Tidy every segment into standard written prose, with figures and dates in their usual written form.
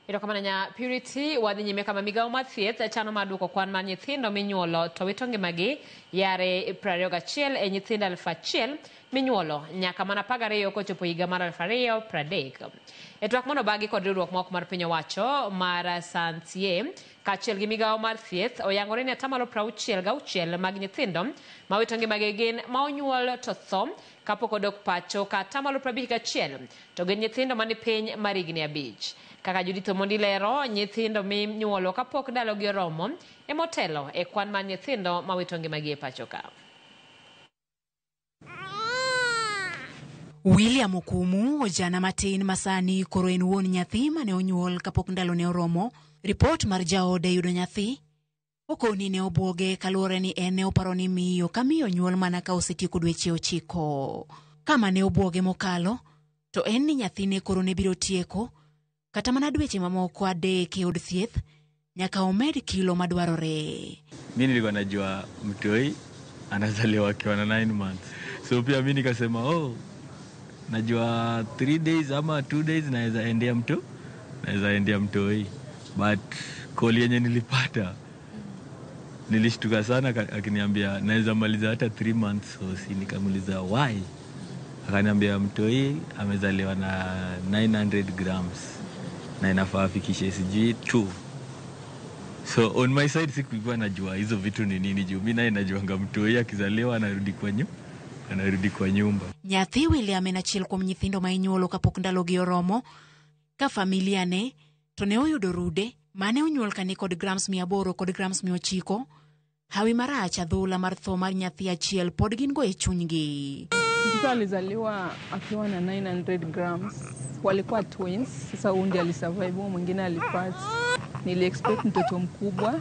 Erokamano nya Purity. Wadhi nyime kama migawo mar thieth chano mar duoko kwan mar nyithindo minyuolo to wito ngimagi yare 21 e nyithindo 1000 minyuolo nyaka mana 12 kochopo higa mar 2030. E twak manobagi kod riwruok mok mar piny owacho mar Santie kaachiel gi migawo mar thieth oyangore ni atamalo 66 mag nyithindo mawito ngimagi gin ma onyuol to tho kapok odok pacho ka atamalo 51 to gin nyithindo mani piny mar higni 5. Kaka Judith Omondi lero, nyithindo minyuolo kapok ndalogi oromo emotelo e kwan mar nyithindo mawito ngimagi e pacho ka. William Okumu, ojana matin masani koro en wuon nyathi mane onyuol kapok ndalone oromo. Ripot mar jaode yudo nyathi okoni ne obwoge kaluwore ni en ne oparo ni miyo ka miyo nyuol mana ka osetieko dweche 9. Kama ne obwoge mokalo to en ni nyathine koro ne biro tieko kata mana dweche mamoko 3 e od thieth nyaka omed kilo madwarore. Mi nilikuwa najua mtoi anazaliwa akiwa na 9 months, so pia mi nikasema oh, najua 3 days ama 2 days naweza endea mto, naweza endea mtoi, but call yenye nilipata nilishtuka sana akiniambia naweza maliza hata 3 months. So si nikamuuliza why, akaniambia mtoi amezaliwa na 900 grams na inafaa afikishe sijui 2. So on my side sikuwa najua hizo vitu ni nini, juu mimi naye najuanga mtoi akizaliwa anarudi kwa nyumba. Nyathi William en achiel kuom nyithindo ma inyuolo kapok ndalogi oromo ka familia ne to ne oyudo rude mane onyuol ka ni kod grams 800 kod grams 900. Hawi marach adhula mar tho mar nyathi achiel pod gin go e chunygi. Mtoto alizaliwa akiwa na 900 grams. Walikuwa twins. Sasa huyu ndiye alisurvive, huyu mwingine alipass. Nili expect mtoto mkubwa,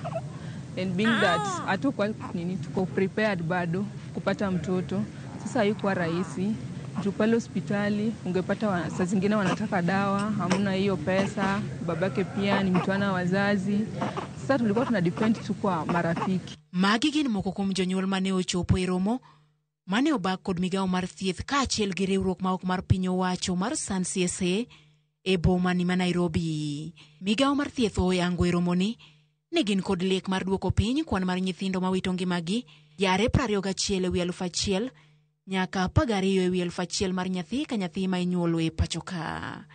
and being that hatukuwa nini, tuko prepared bado kupata mtoto. Sasa haikuwa rahisi. Juu pale hospitali ungepata saa zingine wanataka dawa, hamna hiyo pesa, babake pia ni mtu ana wazazi. Sasa tulikuwa tuna depend tu kwa marafiki. Magi gin moko kuom jonyuol mane ochopo e romo mane obag kod migawo mar thieth kaachiel gi riwruok ma ok mar piny owacho mar San CSA e boma ni ma Nairobi. Migawo mar thieth oyango e romoni ni gin kod lek mar duoko piny kwan mar nyithindo mawito ngimagi yare 21 ewi 1000 nyaka 12 ewi 1000 mar nyathi ka nyathi ma inyuolo e pacho ka.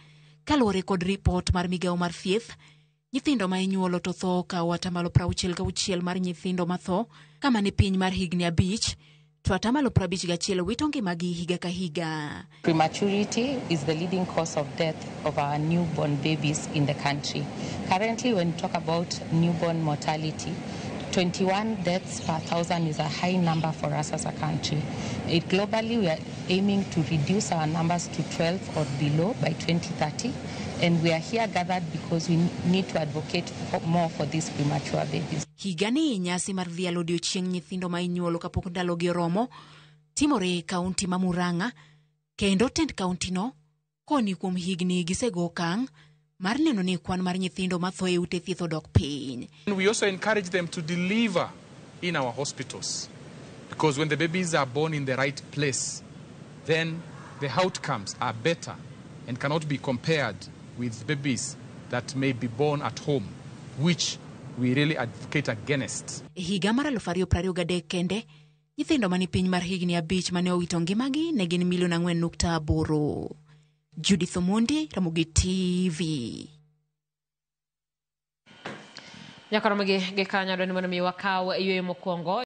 Kaluwore kod ripot mar migawo mar thieth, nyithindo ma inyuolo to tho okawo atamalo 66 mar nyithindo matho kama ni piny mar higni 5 to atamalo 51 wito ngimagi higa ka higa. Prematurity is the leading cause of death of our newborn babies in the country. Currently, when we talk about newborn mortality, 21 deaths per thousand is a high number for us as a country. Globally, we are aiming to reduce our numbers to 12 or below by 2030. And we are here gathered because we need to advocate more for these premature babies. Higani nyasi mar dhialo odiochieng' nyithindo ma inyuolo kapok ndalogi oromo timore e kaunti ma Murang'a, kendo tend kauntino koni kuom higni gisego okang' mar neno ni kwan mar nyithindo matho e ute thieth odok piny. We also encourage them to deliver in our hospitals, because when the babies are born in the right place, then the outcomes are better and cannot be compared with babies that may be born at home, which we really advocate against. Higa mar 2023 kende, nyithindo mani piny mar higni 5 mane owito ngimagi ne gin milion 4.8. Judith Omondi, Ramogi TV. Nyaka romogi gi kanyo dwani mondo mi wakaw yueyo mokwongo.